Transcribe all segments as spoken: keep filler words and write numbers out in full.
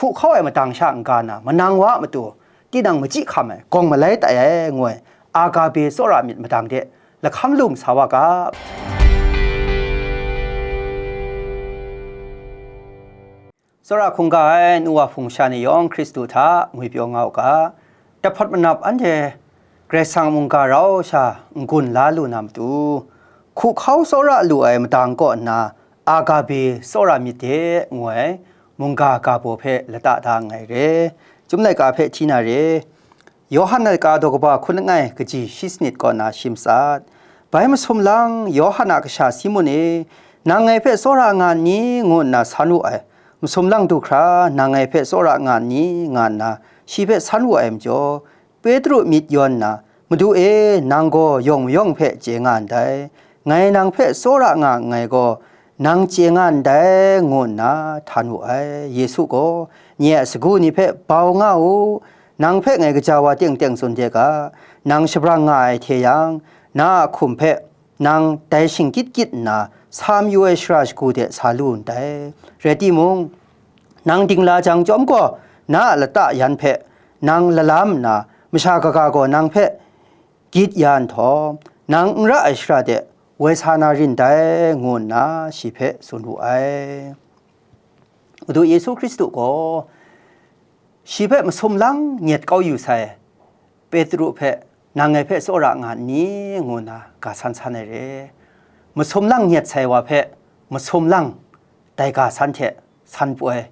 hpu hkau ai madang sha n-ga na, manang wa a matu, tinang machyi hkam ai, gawng malai tai ai, ngu ai, agape tsawra myit madang de, lahkam lung sa wa ga. Tsawra hkungga ai nu wa hpung sha ni yawng Hkristu hta ngwipyaw nga u ga, tahpawt manap anhte Karai Kasang mungga rau sha n-gun la lu na matu, hku hkau tsawra lu ai madang kaw nna, agape tsawra myit de, ngu ai mungga ga baw hpe lata da nngai re. Chyum laika hpe hti na re. Yawhan a ka daw kaba hkun langai kaji shi sanit kaw na shi matsat. Bai masum lang, Yawhan a kasha Simun e, nang ngai hpe tsawra nga n ni? Ngu nna san wu ai. Masum lang du hkra, nang ngai hpe tsawra nga n ni? Nga nna shi hpe san wu ai majaw, Petru myit yawn nna, "Madu e, nang gaw yawng mayawng hpe chye nga ndai, ngai nang hpe tsawra nga nngai gaw, nang chye nga ndai," ngu nna htan wu ai. Yesu gaw nye a sagu ni hpe, "Bau nga u, nang hpe ngai gaja wa teng teng tsun de ga, nang shabrang nga ai hte yang, na a hkum hpe nang dai shingkyit kyit nna, sa mayu ai shara shagu de sa lu ndai. Rai timung, nang dingla jang chyawm gaw, na a lata yan hpe nang lalam nna, masha kaga gaw nang hpe gyit ya nhtawm, nang n ra ai shara de woi sa na rin dai," ngu nna shi hpe tsun wu ai. Madu Yesu Hkristu gaw shi hpe masum lang nyet kau yu sai Petru hpe, "Nang ngai hpe tsawra nga n ni?" ngu nna ga san san ai re. Masum lang nyet sai wa hpe, masum lang dai ga san hte san poi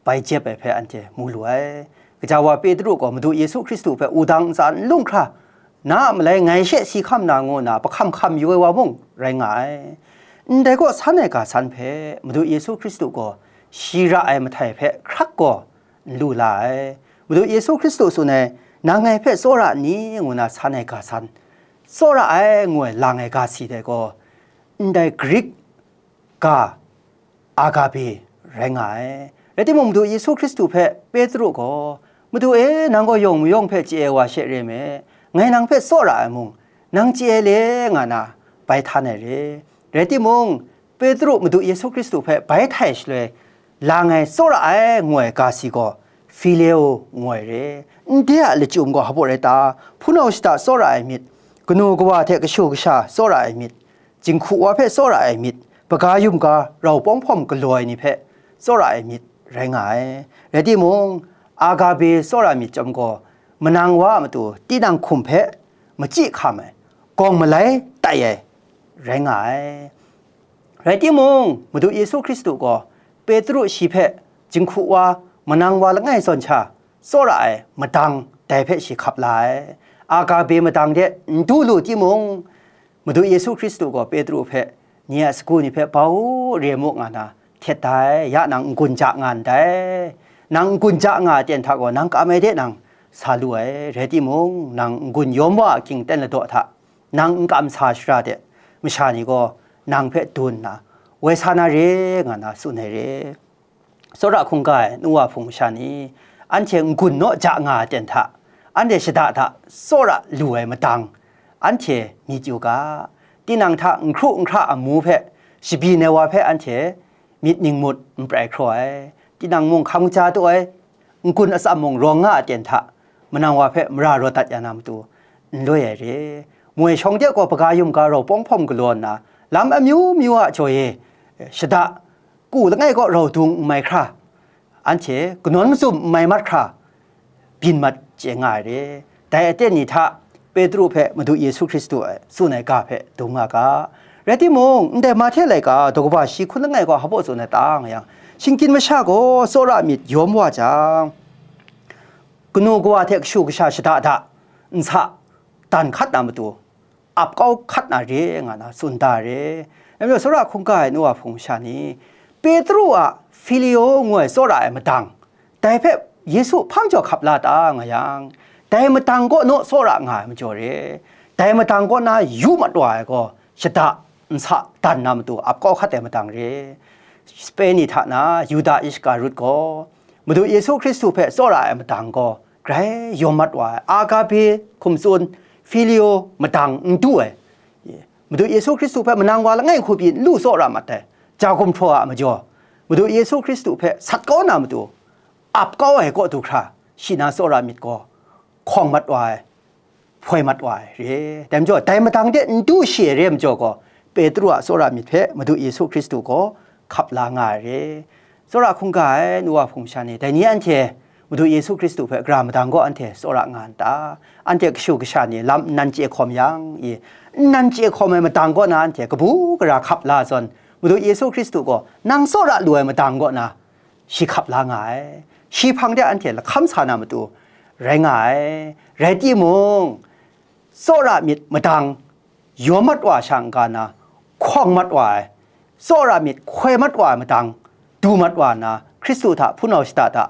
bai jep ai hpe anhte mu lu ai. Gaja wa Petru gaw Madu Yesu Hkristu hpe wudang ntsa n lung hkra, "Na a malai ngai she si hkam na," ngu nna, pahkam hkam yu ai wa mung rai nga ai. Ndai kaw san ai ga san hpe Madu Yesu Hkristu gaw shi ra ai mahtai hpe hkrak gaw n lu la ai. Madu Yesu Hkristu tsun ai, "Nang ngai hpe tsawra n ni?" ngu nna san ai ga san, "tsawra ai," ngu ai lang ai ga si dai gaw, ndai Grik ga agape rai nga ai. Rai timung, Madu Yesu Hkristu hpe Petru gaw, "Madu e, nang gaw yawng mayawng hpe chye ai wa she re me, ngai nang hpe tsawra ai mung, nang chye ai le," nga na bai htan ai re. Rai timung, Petru Madu Yesu Hkristu hpe bai htai shaloi, lang ai, tsawra ai ngu ai ga si gaw, phileo ngu ai re. Ndai a lachyum gaw hpa rai ta? Hpunau shada tsawra ai myit, kanu kawa hte kashu kasha tsawra ai myit, jinghku wa hpe tsawra ai myit, hpaga yum ga rau pawng hpawm galaw ai ni hpe tsawra ai myit rai nga ai. Rai timung, agape tsawra myit chyawm gaw, manang wa a matu tinang hkum hpe machyi hkam ai, gawng malai tai ai rai nga ai. Rai timung, Madu Yesu Hkristu gaw Petru shi hpe jinghku wa, manang wa langai zawn sha, tsawra ai madang dai hpe shi hkap la ai. Agape madang de n du lu timung, Madu Yesu Hkristu gaw Petru hpe, "Nye a sagu ni hpe bau re mu," nga na htet da ai, ya nang n-gun ja nga ndai. Nang n-gun ja nga ai ten hta gaw, nang kam ai de nang sa lu ai, rai timung, nang n-gun yawm wa a ging ten ladaw hta, nang n kam sa shara de, masha ni gaw nang hpe dun nna, woi sa na re, nga na tsun ai re. Tsawra hkungga ai nu wa hpung masha ni, anhte n-gun naw ja nga ai ten hta, anhte shada hta tsawra lu ai madang, anhte myit yu ga, tinang hta n hkru n hkra amu hpe, shabyin ai wa hpe anhte myit ningmut n prai hkraw ai, tinang mung hkam kaja taw ai, n-gun atsam mung rawng nga ai ten hta, manang wa hpe mara rawt dat ya na matu n loi ai re. Moi shawng de gaw hpaga yum ga rau pawng hpawm galaw nna, lam amyu myu a jaw e, shada ku langai kaw rau dung n mai hkra, anhte kanawn mazum n mai mat hkra, byin mat chye nga ai re. Dai aten ni hta Petru hpe Madu Yesu Hkristu a tsun ai ga hpe dum nga ga. Rai timung, ndai Mahte laika daw kaba shi hkun langai gaw hpa tsun ai ta nga yang, shinggyim masha gaw tsawra myit yawm wa jang, kanu kawa hte kashu kasha shada da, nsa dan hkat na matu, ap kau hkat na re, nga na tsun da re. Dai majaw, tsawra hkungga ai nu wa hpung masha ni, Petru a phileo ngu ai tsawra ai madang, dai hpe Yesu hpang jaw hkap la ta nga yang, dai madang kaw naw tsawra nga ai majaw re. Dai madang kaw na yu mat wa ai gaw, shada nsa dan na matu ap kau hkat ai madang re. Sape ni hta na Yuda Iskarut gaw, Madu Yesu Hkristu hpe tsawra ai madang gaw, grai yawm mat wa ai, agape hkum tsun, phileo madang n du ai, Madu Yesu Hkristu hpe manang wa langai hku pyi n lu tsawra mat ai, ja gumhpraw a majaw, Madu Yesu Hkristu hpe sat kau na matu, ap kau ai kaw du hkra, shi na tsawra myit gaw hkawng mat wa ai, hpoi mat wa ai re. Dai majaw, dai madang de n du shi ai re majaw gaw, Petru a tsawra myit hpe Madu Yesu Hkristu gaw hkap la nga ai re. Tsawra hkungga ai nu wa hpung sha ni, dai ni anhte Madu Yesu Hkristu hpe gara madang gaw anhte tsawra nga n ta? Anhte kashu kasha ni lam nnan chye hkawm yang i, nnan chye hkawm ai madang kaw na anhte kabu gara hkap la zawn, Madu Yesu Hkristu gaw nang tsawra lu ai madang kaw na shi hkap la nga ai. Shi hpang de anhte lahkam sa na matu rai nga ai. Rai timung, tsawra myit madang yawm mat wa sha n-ga na, hkawng mat wa ai, tsawra myit hkoi mat wa ai madang du mat wa nna, Hkristu hta hpunau shada hta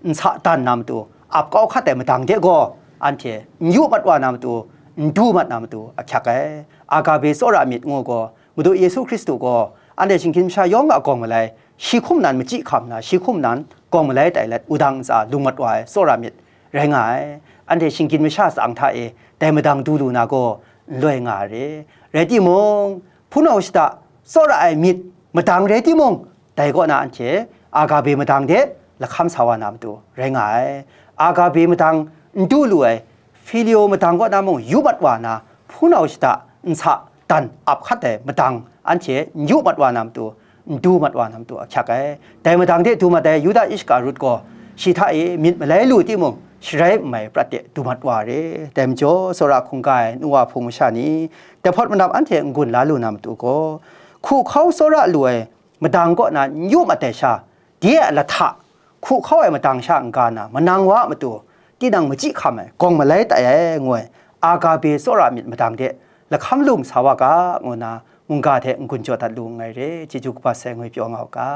nsa dan na matu, ap kau hkat ai madang de gaw, anhte n yu mat wa na matu, n du mat na matu ahkyak ai. Agape tsawra myit ngu gaw, Madu Yesu Hkristu gaw anhte shinggyim masha yawng a gawng malai, shi hkum nan machyi hkam na, shi hkum nan gawng malai tai let, wudang ntsa lung mat wa ai tsawra myit rai nga ai. Anhte shinggyim masha tsang hta e dai madang du lu na gaw n loi nga ai re. Rai timung, hpunau shada tsawra ai myit madang rai timung, dai kaw na anhte agape madang de lahkam sa wa na matu rai nga ai. Agape madang n du lu ai, filio madang kaw na mung yu mat wa na, hpunau shada nsa dan ap hkat ai madang anhte n yu mat wa na matu, n du mat wa na matu ahkyak ai. Dai madang de du mat ai Yuda Iskarut gaw shi hta e myit malai lu timung, sharai n mai prat de du mat wa re. Dai majaw, tsawra hkungga ai nu wa hpung masha ni, dai hpawt manap anhte n-gun la lu na matu gaw, hku hkau tsawra lu ai madang kaw na n yu mat ai sha, de a lahta hku hkau ai madang sha n-ga na, manang wa a matu tinang machyi hkam ai, gawng malai tai ai, ngu ai agape tsawra myit madang de lahkam lung sa wa ga, ngu na mungga hte n-gun jaw dat lu nngai re. Chyeju kaba sai ngwi pyaw nga u ga.